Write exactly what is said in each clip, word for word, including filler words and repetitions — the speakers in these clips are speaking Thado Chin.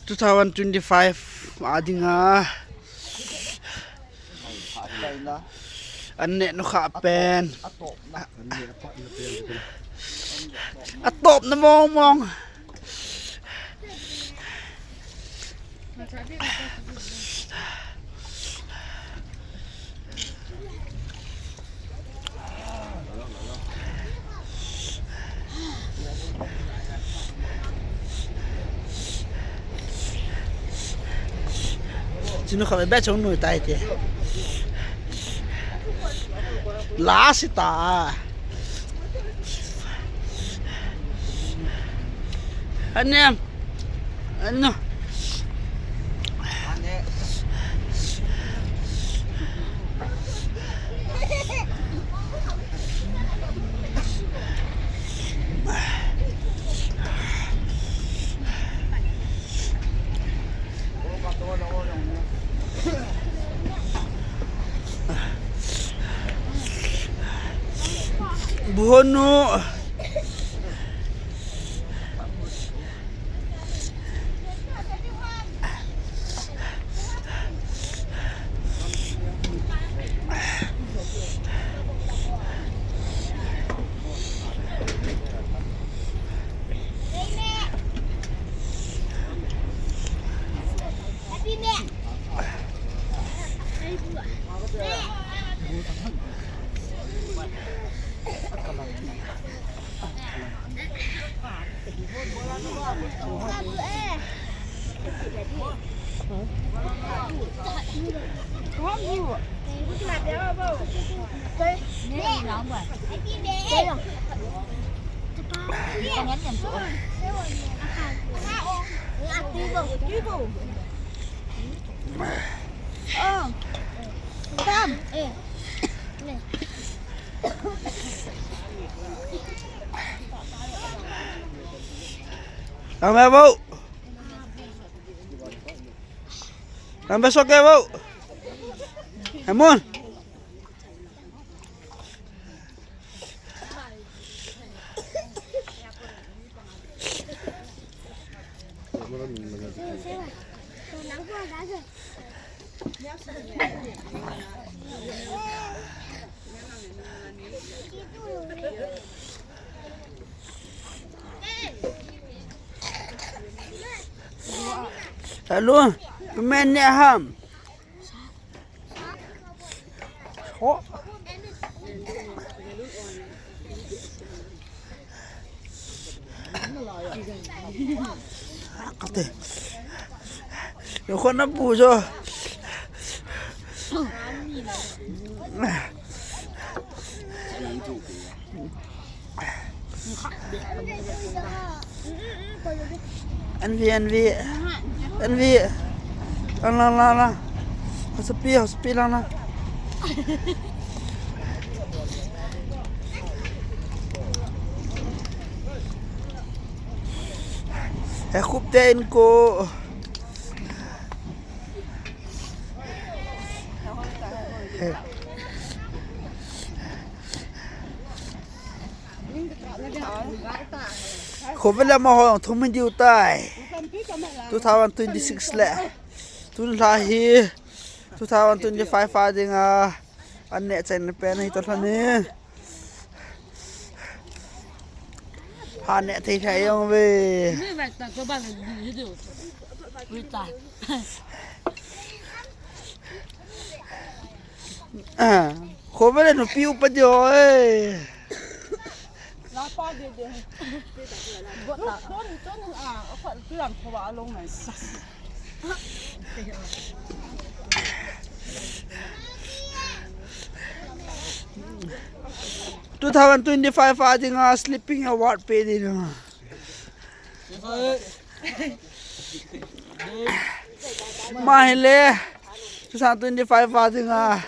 Two thousand twenty-five a dinga an neh nukha pen. A topna mong mong. Chinu kha be chong nu tai te. La si ta. Ane. Ano. Buhonu. Ang bebo. Ang beso ke bo. Emon. Hello, men ne ham. Ho. Kate. Yo khon na pu jo. Envy, envy. Envy. Lang, lang, lang, lang. Hospital, hospital, lang, lang. Eh, khup te in ko. Eh. Khovel a ma ho thum diu tai. Two thousand twenty-six le. Tun la hi two thousand twenty-five a dinga an neh chaina pen hi to lhon e. Ha neh thei thei jong ve. Ah, khovel a nupi upa diu e. Two thousand twenty-five a dinga sleeping award pe ding. Maile, two thousand twenty-five a dinga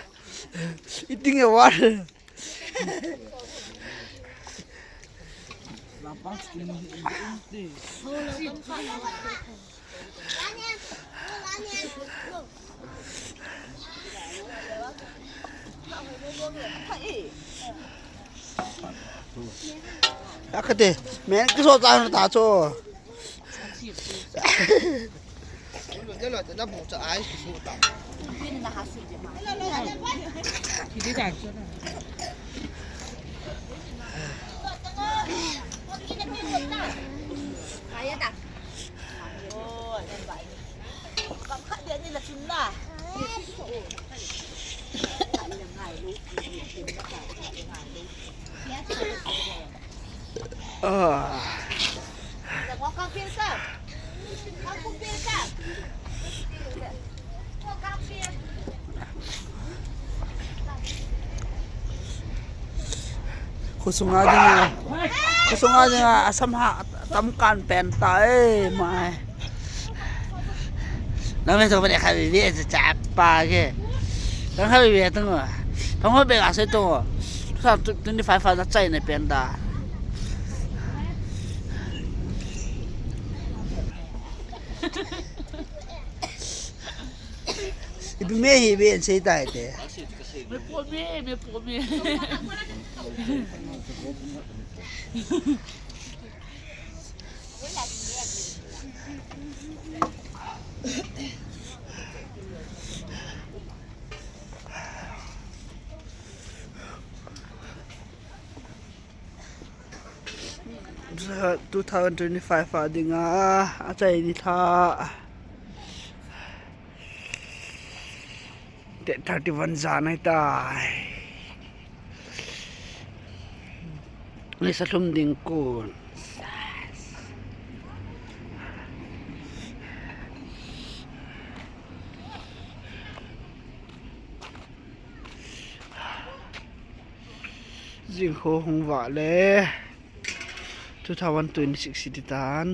eating award. Akate, men kiso ta ta cho. Ah. Khosunga dinga, khosunga dinga, asam ha, tam kan pen ta, eh, mai. Nang le to bale kha bi bi cha pa ke. Nang kha bi bi tong. Tong ho be ga se to. Sa twenty five fa na chai ne pen da. Ipi me hi be en sei tai te. Me po me, me po me. Two thousand twenty-five a dinga, achai ni tha. Date thirty-one jan ahi tai. Ni sa lhum ding kon. Jing kho hung vah le. Two thousand twenty-six hi ti tan.